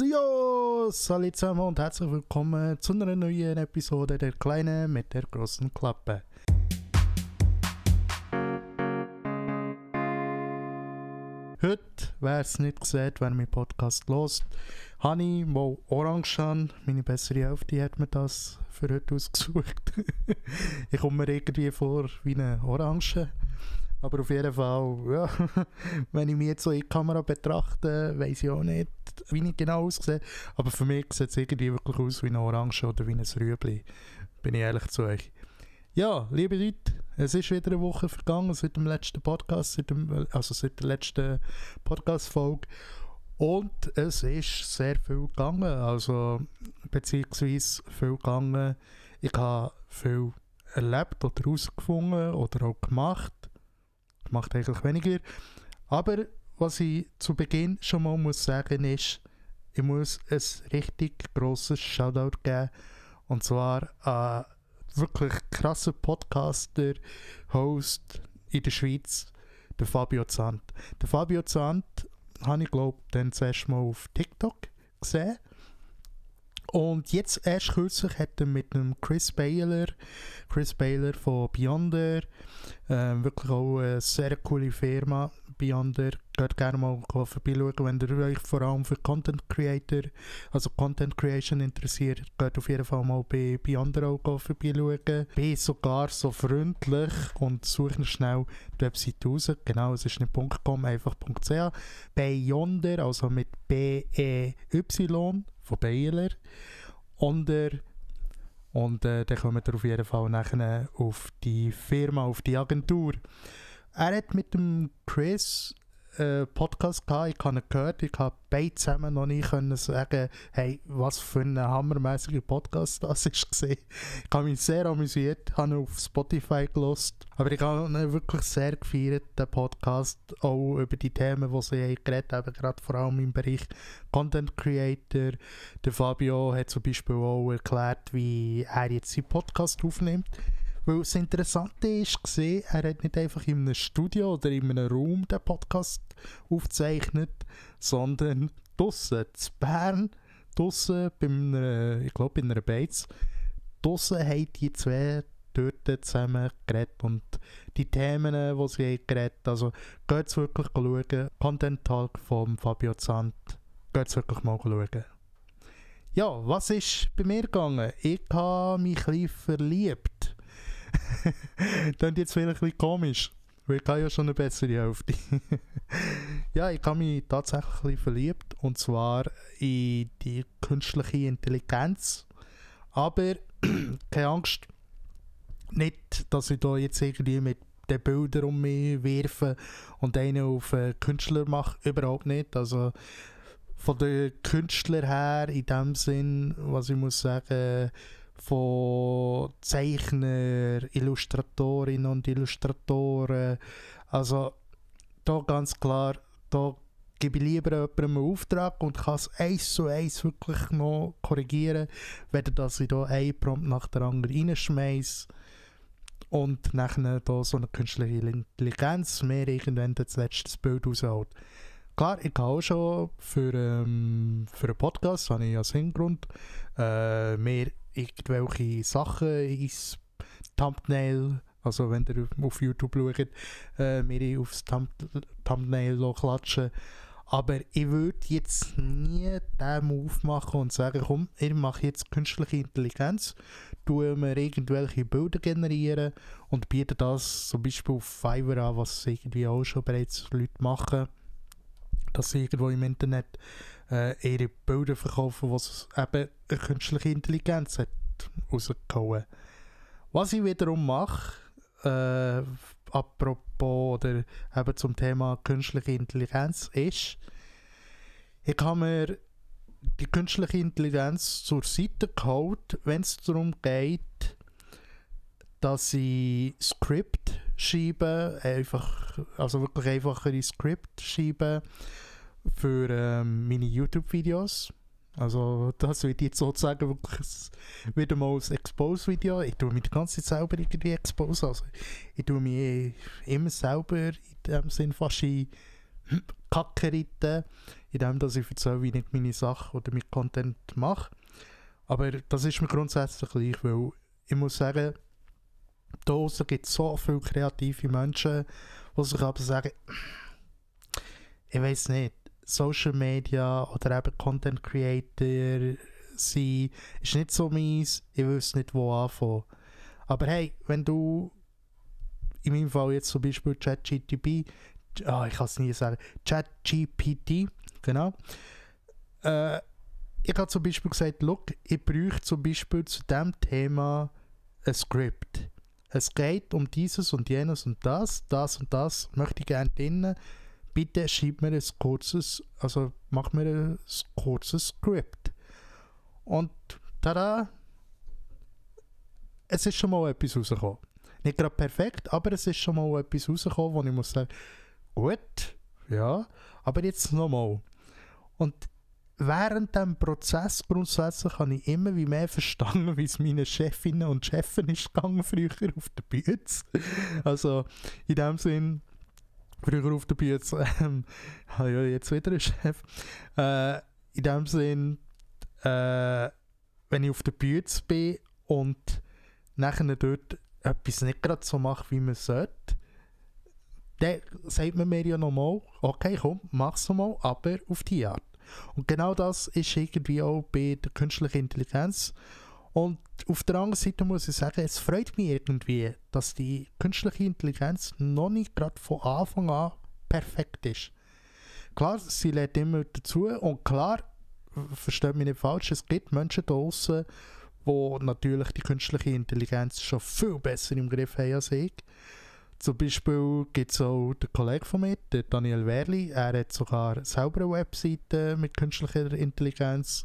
Jo, salut zusammen und herzlich willkommen zu einer neuen Episode der Kleinen mit der grossen Klappe. Heute, wer es nicht sieht, wer meinen Podcast hört, habe ich mal Orange an. Meine bessere Hälfte hat mir das für heute ausgesucht. Ich komme mir irgendwie vor wie eine Orange. Aber auf jeden Fall, ja, wenn ich mich jetzt so in die Kamera betrachte, weiss ich auch nicht, wie ich genau aussehe. Aber für mich sieht es irgendwie wirklich aus wie eine Orange oder wie ein Rüebli. Bin ich ehrlich zu euch. Ja, liebe Leute, es ist wieder eine Woche vergangen seit dem letzten Podcast, seit der letzten Podcast-Folge. Und es ist sehr viel gegangen, beziehungsweise viel gegangen. Ich habe viel erlebt oder herausgefunden oder auch gemacht. Macht eigentlich weniger. Aber was ich zu Beginn schon mal muss sagen ist, ich muss ein richtig grosses Shoutout geben. Und zwar an wirklich krasser Podcaster, Host in der Schweiz, der Fabio Zandt. Der Fabio Zandt habe ich, glaube ich, dann zuerst mal auf TikTok gesehen. Und jetzt erst kürzlich hat er mit einem Chris Baylor von Beyonder, wirklich auch eine sehr coole Firma, Beyonder, geht gerne mal vorbeischauen, wenn ihr euch vor allem für Content Creation interessiert, geht auf jeden Fall mal bei Beyonder auch vorbeischauen. Bin sogar so freundlich und suche schnell die Webseite raus, genau, es ist nicht .com, einfach .ch, Beyonder, also mit B-E-Y, von Baylor, und dann kommt er auf jeden Fall nachher auf die Firma, auf die Agentur. Er hat mit dem Chris Podcast gehabt, ich habe ihn gehört, ich habe beide zusammen noch nie können sagen, hey, was für ein hammermäßiger Podcast das ist gewesen. Ich habe mich sehr amüsiert, habe ihn auf Spotify gehört, aber ich habe ihn wirklich sehr gefeiert, den Podcast, auch über die Themen, die sie geredet haben, gerade vor allem im Bereich Content Creator. Der Fabio hat zum Beispiel auch erklärt, wie er jetzt seinen Podcast aufnimmt. Weil das Interessante war, er hat nicht einfach in einem Studio oder in einem Raum den Podcast aufgezeichnet, sondern draussen, in Bern, draussen ich glaube in einer Beiz, draussen haben die zwei dort zusammen geredet und die Themen, die sie geredet haben, also geht es wirklich schauen, Content Talk von Fabio Zandt, geht es wirklich mal schauen. Ja, was ist bei mir gegangen? Ich habe mich ein bisschen verliebt. Das ist jetzt vielleicht ein bisschen komisch, weil ich habe ja schon eine bessere Hälfte. Ja, ich habe mich tatsächlich ein bisschen verliebt, und zwar in die künstliche Intelligenz. Aber keine Angst, nicht, dass ich da jetzt irgendwie mit den Bildern um mich werfe und einen auf Künstler mache, überhaupt nicht. Also von den Künstlern her, in dem Sinn, was ich muss sagen, von Zeichner, Illustratorinnen und Illustratoren. Also da ganz klar, da gebe ich lieber jemandem einen Auftrag und kann es 1:1 wirklich noch korrigieren, weder dass ich da einen Prompt nach der anderen reinschmeiße und nachher da so eine künstliche Intelligenz mir irgendwann das letzte Bild rausholt. Klar, ich habe auch schon für einen Podcast, habe ich als Hintergrund, mir irgendwelche Sachen ins Thumbnail, also wenn ihr auf YouTube schaut, mir aufs Thumbnail klatschen. Aber ich würde jetzt nie den Move machen und sagen, komm, ich mache jetzt künstliche Intelligenz, tue mir irgendwelche Bilder generieren und biete das zum Beispiel auf Fiverr an, was irgendwie auch schon bereits Leute machen, dass sie irgendwo im Internet ihre Bilder verkaufen, was eben eine künstliche Intelligenz hat rausgehauen. Was ich wiederum mache, apropos oder eben zum Thema künstliche Intelligenz, ist, ich habe mir die künstliche Intelligenz zur Seite geholt, wenn es darum geht, dass ich Skript schreibe, also wirklich einfachere Skript schreibe für meine YouTube-Videos. Also das wird jetzt sozusagen wirklich wieder mal ein Expose-Video. Ich tue mich die ganze Zeit selber irgendwie expose. Also ich tue mich immer selber in dem Sinn fast in Kacke reiten, indem dass ich erzähle, wie ich meine Sache oder meinen Content mache. Aber das ist mir grundsätzlich gleich, weil ich muss sagen, da draussen gibt es so viele kreative Menschen, die sich aber sagen, ich weiß nicht, Social Media oder eben Content Creator sein, ist nicht so meins, ich weiß nicht, wo anfangen. Aber hey, wenn du in meinem Fall jetzt zum Beispiel ChatGPT, ich kann es nie sagen, ChatGPT, genau, ich habe zum Beispiel gesagt, look, ich bräuchte zum Beispiel zu diesem Thema ein Skript. Es geht um dieses und jenes und das und das möchte ich gerne drinnen. Bitte schreib mir ein kurzes, also mach mir ein kurzes Skript. Und tada, es ist schon mal etwas rausgekommen. Nicht gerade perfekt, aber es ist schon mal etwas rausgekommen, wo ich muss sagen, gut, ja, aber jetzt nochmal. Und während diesem Prozess grundsätzlich habe ich immer wie mehr verstanden, wie es meinen Chefinnen und Chefen ist gegangen früher auf der Bühne. Also in dem Sinn, früher auf der Bühne, habe ja jetzt wieder einen Chef. In dem Sinn, wenn ich auf der Bühne bin und nachher dort etwas nicht gerade so mache, wie man sollte, dann sagt man mir ja nochmal, okay, komm, mach's nochmal, aber auf die Art. Und genau das ist irgendwie auch bei der künstlichen Intelligenz. Und auf der anderen Seite muss ich sagen, es freut mich irgendwie, dass die künstliche Intelligenz noch nicht gerade von Anfang an perfekt ist. Klar, sie lernt immer dazu und klar, versteht mich nicht falsch, es gibt Menschen da draussen, die natürlich die künstliche Intelligenz schon viel besser im Griff haben als ich. Zum Beispiel gibt es auch den Kollegen von mir, der Daniel Werli, er hat sogar selber eine Webseite mit künstlicher Intelligenz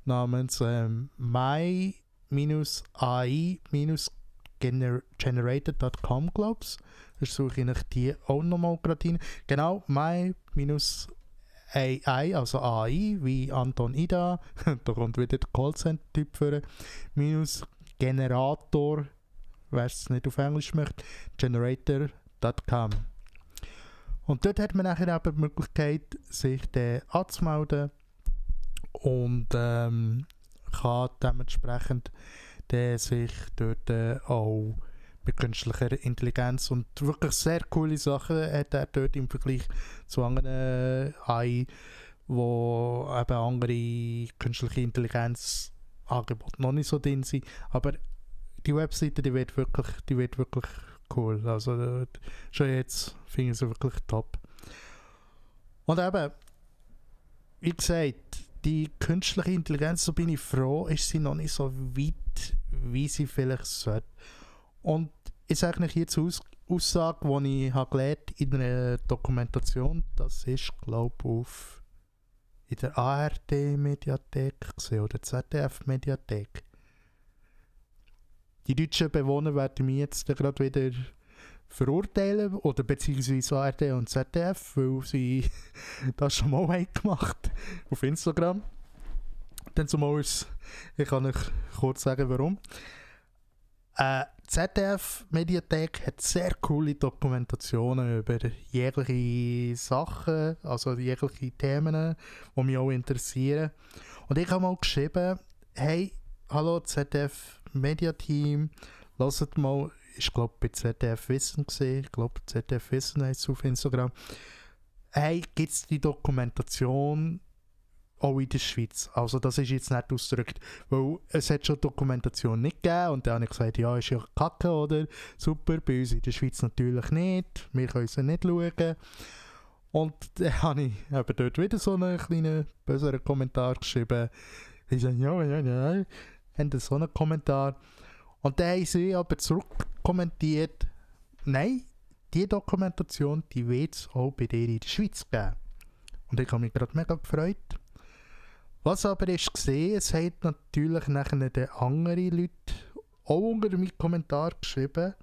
namens my-ai-generated.com, glaube ich. Da suche ich die auch nochmal gerade rein. Genau, my-AI, also AI, wie Anton Ida, da kommt wieder der Callcenter-Typ für, minus Generator, wer es nicht auf Englisch möchte, generator.com. Und dort hat man nachher eben die Möglichkeit, sich dann anzumelden und kann dementsprechend sich dort auch mit künstlicher Intelligenz und wirklich sehr coole Sachen hat er dort im Vergleich zu anderen AI, wo eben andere künstliche Intelligenz Angebote noch nicht so drin sind, aber die Webseite, die wird wirklich cool. Also schon jetzt finde ich sie wirklich top. Und eben, wie gesagt, die künstliche Intelligenz, so bin ich froh, ist sie noch nicht so weit, wie sie vielleicht sollte. Und ich sage euch jetzt eine Aussage, die ich habe gelernt in einer Dokumentation, das ist, glaube ich, in der ARD-Mediathek oder ZDF-Mediathek. Die deutschen Bewohner werden mich jetzt gerade wieder verurteilen, oder beziehungsweise ARD und ZDF, weil sie das schon mal gemacht haben auf Instagram. Dann zumal ist, ich kann euch kurz sagen, warum. ZDF-Mediathek hat sehr coole Dokumentationen über jegliche Sachen, also jegliche Themen, die mich auch interessieren. Und ich habe mal geschrieben, hey, hallo ZDF-Media-Team, hört mal, ich glaube bei ZDF Wissen gesehen, ich glaube ZDF Wissen heißt es auf Instagram. Hey, gibt es die Dokumentation auch in der Schweiz? Also das ist jetzt nicht ausgedrückt, weil es hat schon Dokumentation nicht gegeben und dann habe ich gesagt, ja, ist ja kacke, oder? Super, bei uns in der Schweiz natürlich nicht, wir können sie nicht schauen. Und dann habe ich eben dort wieder so einen kleinen böseren Kommentar geschrieben. Ich sage, ja, haben so einen Kommentar. Und dann haben sie aber zurückkommentiert, nein, die Dokumentation, die wird es auch bei dir in der Schweiz geben. Und ich habe mich gerade mega gefreut. Was aber ist gesehen, es haben natürlich nachher andere Leute auch unter meinem Kommentar geschrieben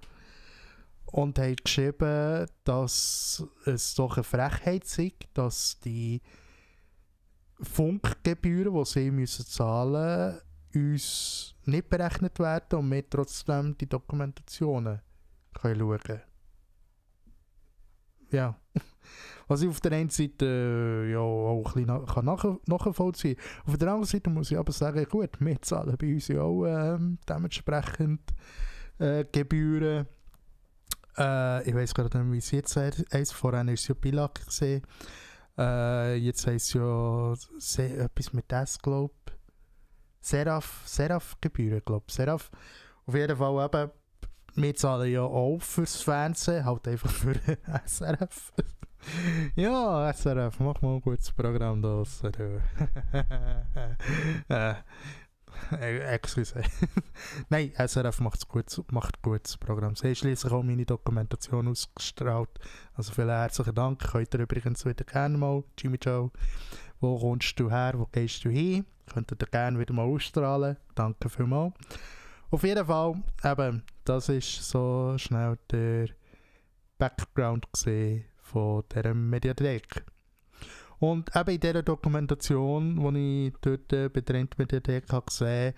und haben geschrieben, dass es doch eine Frechheit sei, dass die Funkgebühren, die sie müssen zahlen müssen, uns nicht berechnet werden und wir trotzdem die Dokumentationen können schauen. ja. Was ich auf der einen Seite ja auch ein bisschen nachvollziehen kann. Auf der anderen Seite muss ich aber sagen, gut, wir zahlen bei uns ja auch dementsprechend Gebühren. Ich weiss gerade nicht, wie es jetzt heisst. Vorher war es ja Bilag gesehen. Jetzt heisst es ja etwas mit S, glaube ich. Seraph-Gebühren, glaube ich. Seraph. Auf jeden Fall eben, wir zahlen ja auch fürs Fernsehen, halt einfach für SRF. Ja, SRF, mach mal ein gutes Programm da. Excuse. Nein, SRF macht gutes Programm. Sie haben schliesslich auch meine Dokumentation ausgestrahlt. Also vielen herzlichen Dank. Könnt ihr übrigens wieder gerne mal, Jimmy Joe, wo kommst du her, wo gehst du hin? Könnt ihr gerne wieder mal ausstrahlen. Danke vielmals. Auf jeden Fall, eben, das ist so schnell der Background von dieser Mediathek. Und eben in dieser Dokumentation, die ich dort bei der Mediathek gesehen habe,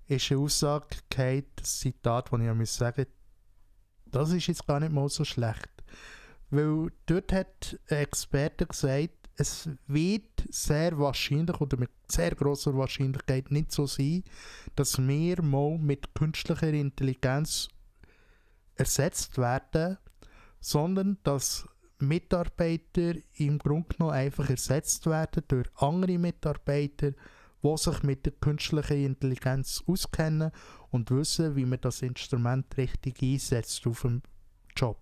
ist eine Aussage gefallen, ein Zitat, das ich sagen muss, das ist jetzt gar nicht mal so schlecht. Weil dort hat ein Experte gesagt, es wird sehr wahrscheinlich oder mit sehr grosser Wahrscheinlichkeit nicht so sein, dass wir mal mit künstlicher Intelligenz ersetzt werden, sondern dass Mitarbeiter im Grunde genommen einfach ersetzt werden durch andere Mitarbeiter, die sich mit der künstlichen Intelligenz auskennen und wissen, wie man das Instrument richtig einsetzt auf dem Job.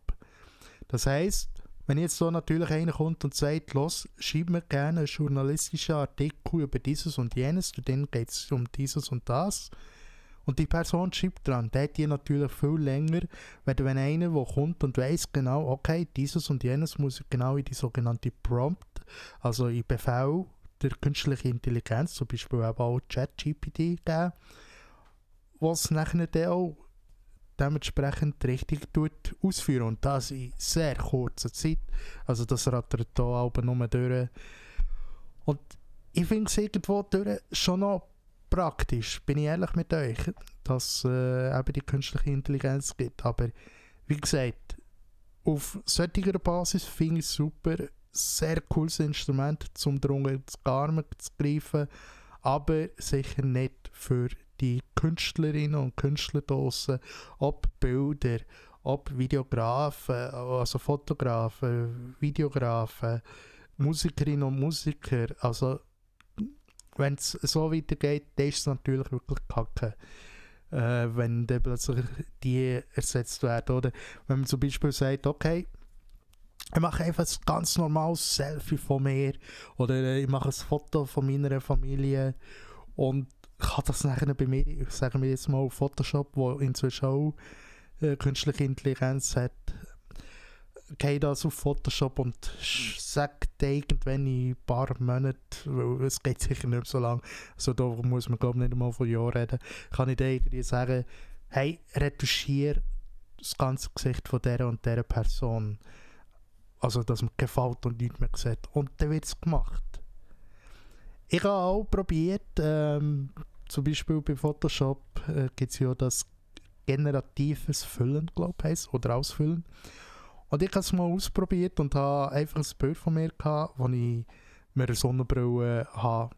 Das heisst, wenn jetzt so natürlich einer kommt und sagt, los, schreib mir gerne einen journalistischen Artikel über dieses und jenes, und dann geht es um dieses und das, und die Person schreibt dran, der hat die natürlich viel länger, wenn einer, der kommt und weiss genau, okay, dieses und jenes muss ich genau in die sogenannte Prompt, also in Befehl der künstlichen Intelligenz, zum Beispiel auch ChatGPT geben, was nachher dann auch dementsprechend richtig ausführen. Und das in sehr kurzer Zeit. Also das rattert hier aber nur durch. Und ich finde es irgendwo durch schon noch praktisch, bin ich ehrlich mit euch, dass eben die künstliche Intelligenz gibt. Aber wie gesagt, auf solcher Basis finde ich es super, sehr cooles Instrument, um drunter ins Garmen zu greifen, aber sicher nicht für die Künstlerinnen und Künstler draussen, ob Bilder, ob Videografen, also Fotografen, Videografen, Musikerinnen und Musiker, also wenn es so weitergeht, dann ist es natürlich wirklich kacke, wenn dann plötzlich die ersetzt werden. Oder wenn man zum Beispiel sagt, okay, ich mache einfach ein ganz normales Selfie von mir oder ich mache ein Foto von meiner Familie und kann das nachher bei mir, sagen wir jetzt mal Photoshop, wo inzwischen auch künstliche Intelligenz hat, gehe das auf Photoshop und sagt irgendwann in ein paar Monaten, weil es geht sicher nicht mehr so lange, also da muss man glaube ich nicht einmal von Jahren reden, kann ich dann irgendwie sagen, hey, retuschiere das ganze Gesicht von dieser und dieser Person. Also, dass man gefällt und nichts mehr sieht. Und dann wird es gemacht. Ich habe auch probiert, zum Beispiel bei Photoshop gibt es ja das generatives Füllen, glaube ich, oder Ausfüllen. Und ich habe es mal ausprobiert und habe einfach ein Bild von mir gehabt, wo ich mir eine Sonnenbrille habe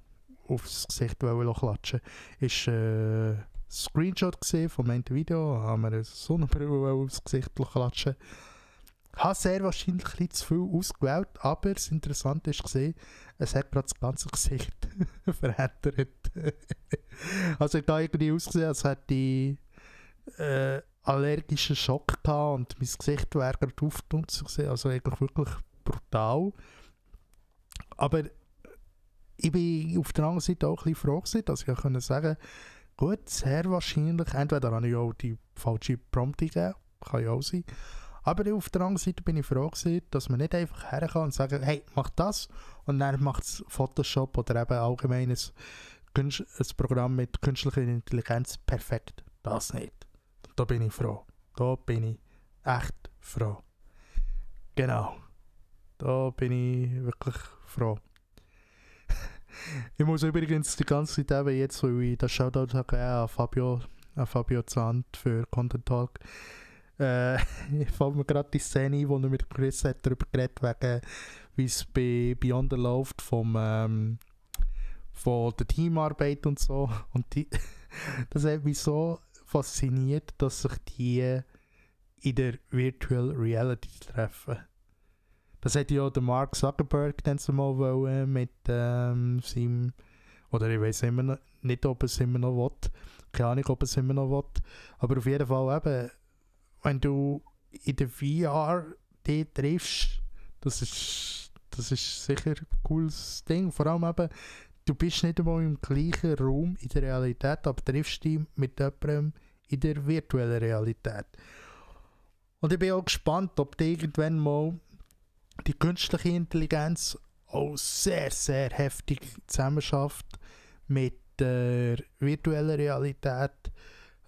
aufs Gesicht klatschen. Es war ein Screenshot von meinem Video, habe mir eine Sonnenbrille aufs Gesicht klatschen. Ich habe sehr wahrscheinlich ein bisschen zu viel ausgewählt, aber das Interessante ist gesehen, es hat gerade das ganze Gesicht verändert. Also ich habe irgendwie ausgesehen, als hätte ich allergischen Schock gehabt und mein Gesicht wäre gerade aufgetunzt gewesen, also eigentlich wirklich brutal. Aber ich bin auf der anderen Seite auch ein bisschen froh gewesen, dass ich sagen konnte, gut, sehr wahrscheinlich, entweder habe ich auch die falsche Prompt gegeben, kann ja auch sein, aber auf der anderen Seite bin ich froh gewesen, dass man nicht einfach her kann und sagen, hey, mach das und dann macht es Photoshop oder eben allgemein ein Programm mit künstlicher Intelligenz perfekt. Das nicht. Da bin ich froh. Da bin ich echt froh. Genau. Da bin ich wirklich froh. Ich muss übrigens die ganze Zeit eben jetzt, weil ich das Shoutout habe an Fabio Zandt für Content Talk, fällt mir gerade die Szene ein, wo er mit Chris hat darüber geredet wegen, wie es bei Beyond läuft von der Teamarbeit und so. Und das hat mich so fasziniert, dass sich die in der Virtual Reality treffen. Das hätte ja der Mark Zuckerberg dann mal wollen mit seinem, oder ich weiß immer noch nicht, ob er es immer noch will. Keine Ahnung, ob er es immer noch will. Aber auf jeden Fall eben, wenn du in der VR die triffst, das ist sicher ein cooles Ding. Vor allem eben, du bist nicht einmal im gleichen Raum in der Realität, aber triffst dich mit jemandem in der virtuellen Realität. Und ich bin auch gespannt, ob die irgendwann mal die künstliche Intelligenz auch sehr, sehr heftig zusammenarbeitet mit der virtuellen Realität.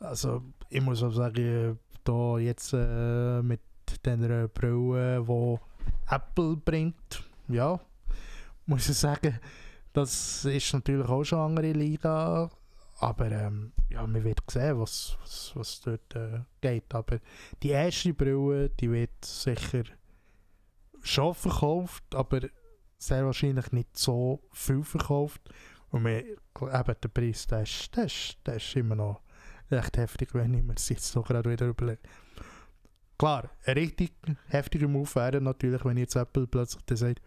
Also ich muss auch sagen, da jetzt mit den Brillen, die Apple bringt, ja, muss ich sagen, das ist natürlich auch schon eine andere Liga. Aber ja, man wird sehen, was dort geht. Aber die erste Brille, die wird sicher schon verkauft, aber sehr wahrscheinlich nicht so viel verkauft. Und eben der Preis, der ist immer noch recht heftig, wenn ich mir das jetzt so gerade wieder überlege. Klar, ein richtig heftiger Move wäre natürlich, wenn jetzt Apple plötzlich sagt,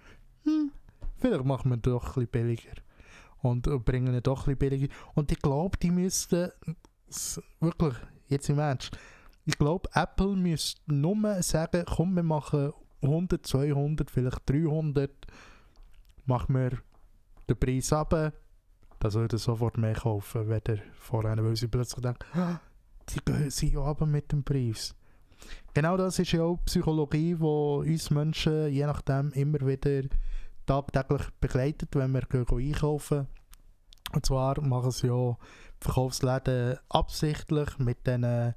vielleicht machen wir doch ein bisschen billiger. Und bringen ihn doch ein bisschen billiger. Und ich glaube, die müssten, wirklich, jetzt im Ernst, ich glaube, Apple müsste nur sagen, komm, wir machen 100, 200, vielleicht 300, machen wir den Preis runter, dann würde sofort mehr kaufen, wenn vorher, weil sie plötzlich denken, die gehen sie ja runter mit dem Preis. Genau das ist ja auch Psychologie, die uns Menschen je nachdem immer wieder tagtäglich begleitet, wenn wir einkaufen. Und zwar machen sie ja Verkaufsläden absichtlich mit diesen,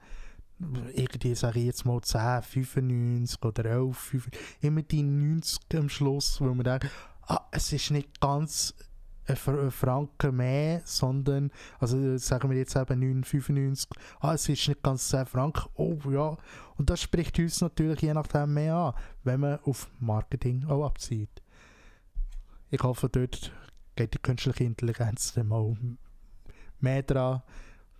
irgendwie sage ich jetzt mal 10, 95 oder 11, 5, immer die 90 am Schluss, wo man denkt, es ist nicht ganz ein Franken mehr, sondern, also sagen wir jetzt eben 9,95, es ist nicht ganz 10 Franken, oh ja, und das spricht uns natürlich je nachdem mehr an, wenn man auf Marketing auch abzieht. Ich hoffe, dort geht die künstliche Intelligenz dann mal mehr dran,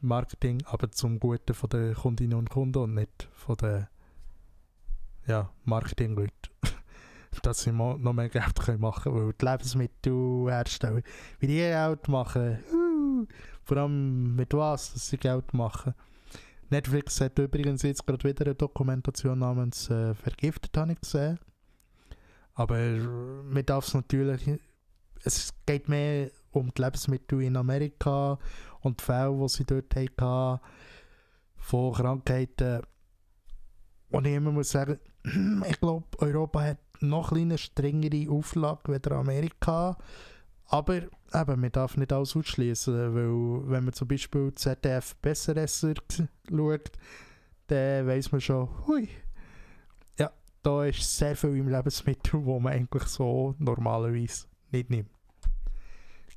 Marketing, aber zum Guten von den Kundinnen und Kunden und nicht von den Marketingleuten. Dass sie noch mehr Geld machen können, weil die Lebensmittelhersteller, wie die Geld machen, vor allem mit was, dass sie Geld machen. Netflix hat übrigens jetzt gerade wieder eine Dokumentation namens «Vergiftet», habe ich gesehen. Aber man darf es natürlich, es geht mehr um die Lebensmittel in Amerika und die Fälle, die sie dort hatten, von Krankheiten. Und ich immer muss sagen, ich glaube, Europa hat noch eine strengere Auflage als Amerika. Aber eben, man darf nicht alles ausschließen, weil wenn man zum Beispiel ZDF Besseresser schaut, dann weiss man schon, hui, ja, da ist sehr viel im Lebensmittel, wo man eigentlich so normalerweise nicht nimmt.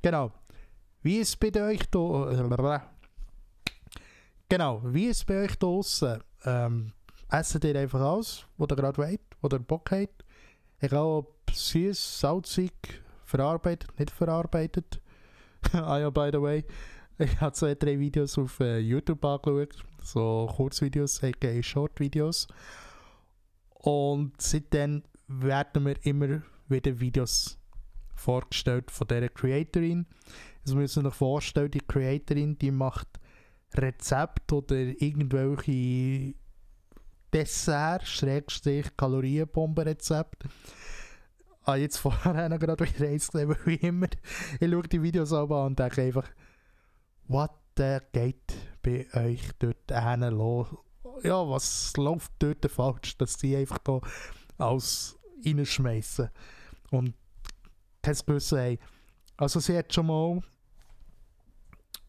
Genau. Wie ist es bei euch da? Genau, wie ist es bei euch draussen? Esst ihr einfach aus, was ihr gerade wollt, oder Bock habt? Egal ob süß, salzig, verarbeitet, nicht verarbeitet. Ja, by the way, ich habe 2-3 Videos auf YouTube angeschaut, so Kurzvideos, aka Short-Videos. Und seitdem werden mir immer wieder Videos vorgestellt von dieser Creatorin. Jetzt müsst ihr euch vorstellen, die Creatorin, die macht Rezepte oder irgendwelche Dessert-Kalorienbomben-Rezepte. Jetzt vorher noch gerade wieder eins gesehen, wie immer. Ich schaue die Videos an und denke einfach, what geht bei euch dort hin los? Ja, was läuft dort falsch, dass die einfach da alles reinschmeißen? Und kein Gewissen haben. Also sie hat schon mal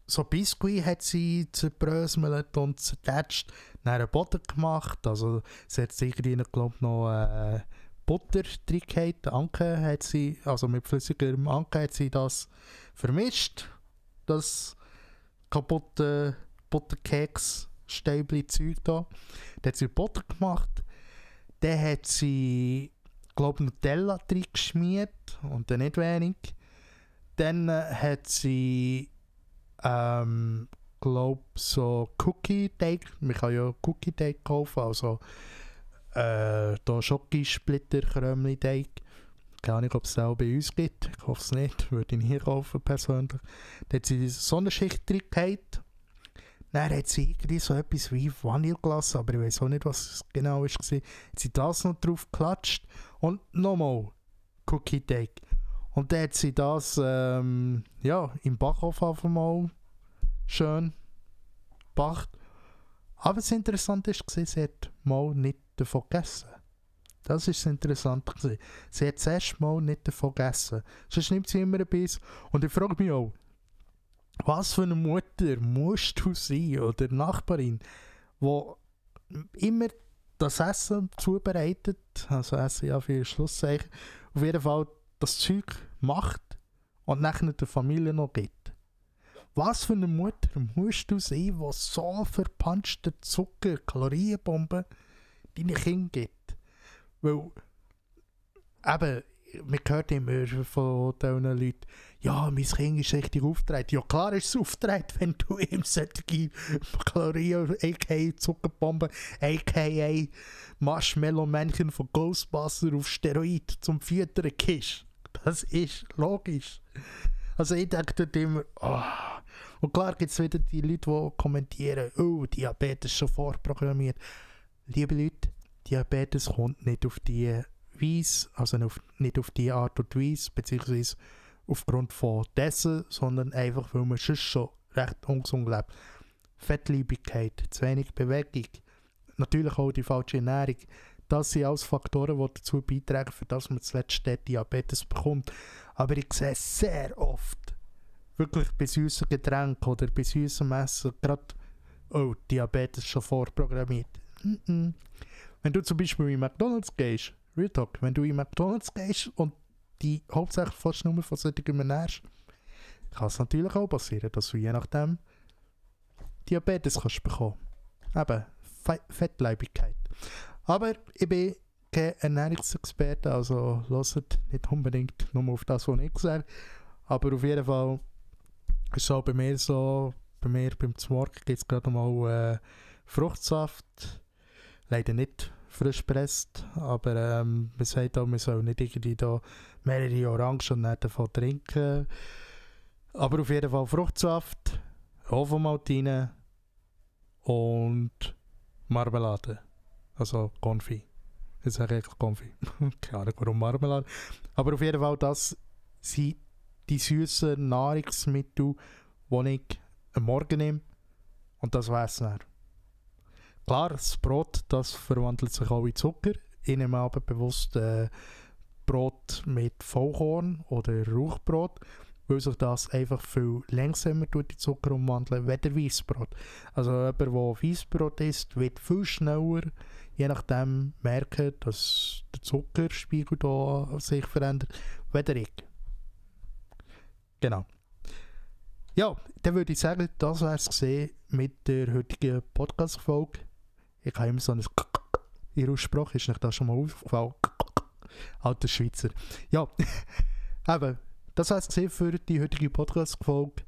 so Biskuit hat sie zerbröselt und zertätscht, dann einen Boden gemacht, also sie hat irgendwie glaube noch Butter drin gehabt, Anke hat sie, also mit flüssigem Anke hat sie das vermischt, das kaputte Butterkeks Stäubli-Zeug da. Dann hat sie Butter gemacht. Dann hat sie, glaube ich, Nutella drin geschmiert und dann nicht wenig. Dann hat sie, glaube so Cookie-Teig. Man kann ja Cookie-Teig kaufen, also da Schokosplitter-Krömli-Teig. Keine Ahnung, ob es das auch bei uns gibt. Ich hoffe es nicht, würde ich nie kaufen persönlich. Dann hat sie so eine Schicht drin gehabt. Dann hat sie irgendwie so etwas wie Vanilleglas, aber ich weiß auch nicht, was es genau war. Hat sie das noch drauf geklatscht und nochmal Cookie-Teig. Und dann hat sie das im Backofen auf einmal schön gebracht. Aber das Interessante war, sie hat mal nicht davon gegessen. Das war das Interessante. Sie hat das erste Mal nicht davon gegessen. Sonst nimmt sie immer ein Biss. Und ich frage mich auch, was für eine Mutter musst du sein oder Nachbarin, die immer das Essen zubereitet, also Essen ja für Schlusszeichen, auf jeden Fall das Zeug macht und nachher der Familie noch gibt. Was für eine Mutter musst du sein, die so verpanschte Zucker, Kalorienbomben deinen Kindern gibt? Weil, eben, man hört immer von diesen Leuten, ja, mein Kind ist richtig aufgetragen. Ja, klar ist es aufgetragen, wenn du ihm solche Kalorien, a.k.a. Zuckerbomben, a.k.a. Marshmallow-Männchen von Ghostbusters auf Steroid zum Füttern gibst. Das ist logisch. Also ich denke dort immer, Und klar gibt es wieder die Leute, die kommentieren, Diabetes schon vorprogrammiert. Liebe Leute, Diabetes kommt nicht auf die Weise, also nicht auf die Art und Weise, beziehungsweise aufgrund von dessen, sondern einfach, weil man sonst schon recht ungesund lebt. Fettleibigkeit, zu wenig Bewegung, natürlich auch die falsche Ernährung, das sind alles Faktoren, die dazu beitragen, für dass man zuletzt Diabetes bekommt. Aber ich sehe sehr oft, wirklich bei süßen Getränken oder bei süßen Essen, gerade, Diabetes schon vorprogrammiert. Wenn du zum Beispiel in McDonald's gehst, Real Talk, wenn du in McDonald's gehst und die hauptsächlich fast nur von solchen ernährst, kann es natürlich auch passieren, dass du je nachdem Diabetes kannst bekommen. Eben, Fettleibigkeit. Aber ich bin kein Ernährungsexperte, also hört nicht unbedingt nur auf das, was ich sage. Aber auf jeden Fall ist es auch bei mir so, beim Morgen gibt es gerade mal Fruchtsaft. Leider nicht frisch gepresst, aber man sagt auch, man soll nicht irgendwie da mehrere Orangen und dann davon trinken. Aber auf jeden Fall Fruchtsaft, Ofenmaltine und Marmelade. Also Konfi. Ich sage eigentlich Konfi. Keine Ahnung warum Marmelade. Aber auf jeden Fall, das sind die süßen Nahrungsmittel, die ich am Morgen nehme. Und das weiss ich nicht. Klar, das Brot, das verwandelt sich auch in Zucker. Ich nehme aber bewusst Brot mit Vollkorn oder Rauchbrot, weil sich das einfach viel langsamer in Zucker umwandeln, wie der Weissbrot. Also jemand, der Weissbrot isst, wird viel schneller, je nachdem merken, dass der Zuckerspiegel da sich verändert, wie ich. Genau. Ja, dann würde ich sagen, das wäre es gesehen mit der heutigen Podcast-Folge. Ich habe immer so ein in Aussprache, ist nicht das schon mal aufgefallen? Alter Schweizer. Ja, eben, das wäre es gesehen für die heutige Podcast-Folge.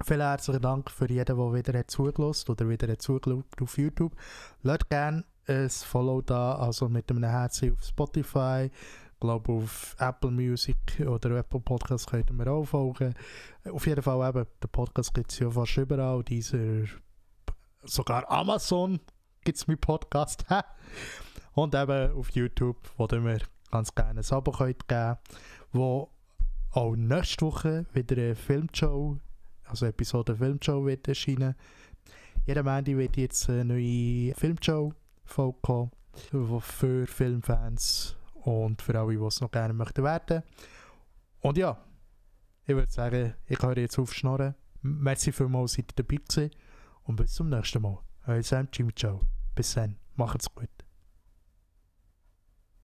Vielen herzlichen Dank für jeden, der wieder zugelassen oder wieder zugeschaut auf YouTube. Lasst gerne ein Follow da, also mit einem Herzen auf Spotify. Ich glaube, auf Apple Music oder Apple Podcasts könnt ihr mir auch folgen. Auf jeden Fall eben, der Podcast gibt es ja fast überall. Sogar Amazon gibt es meinen Podcast. Und eben auf YouTube, wo ihr mir ganz gerne ein Abo geben könnt, wo auch nächste Woche wieder eine Filmshow, also Episode Filmshow wird erscheinen. Jeden Montag wird jetzt eine neue Filmshow-Folge kommen, für Filmfans und für alle, die es noch gerne möchten werden. Und ja, ich würde sagen, ich höre jetzt auf Schnorren. Merci vielmals, seid ihr dabei gewesen und bis zum nächsten Mal. Euer Sam Jimmy Ciao. Bis dann, macht's gut.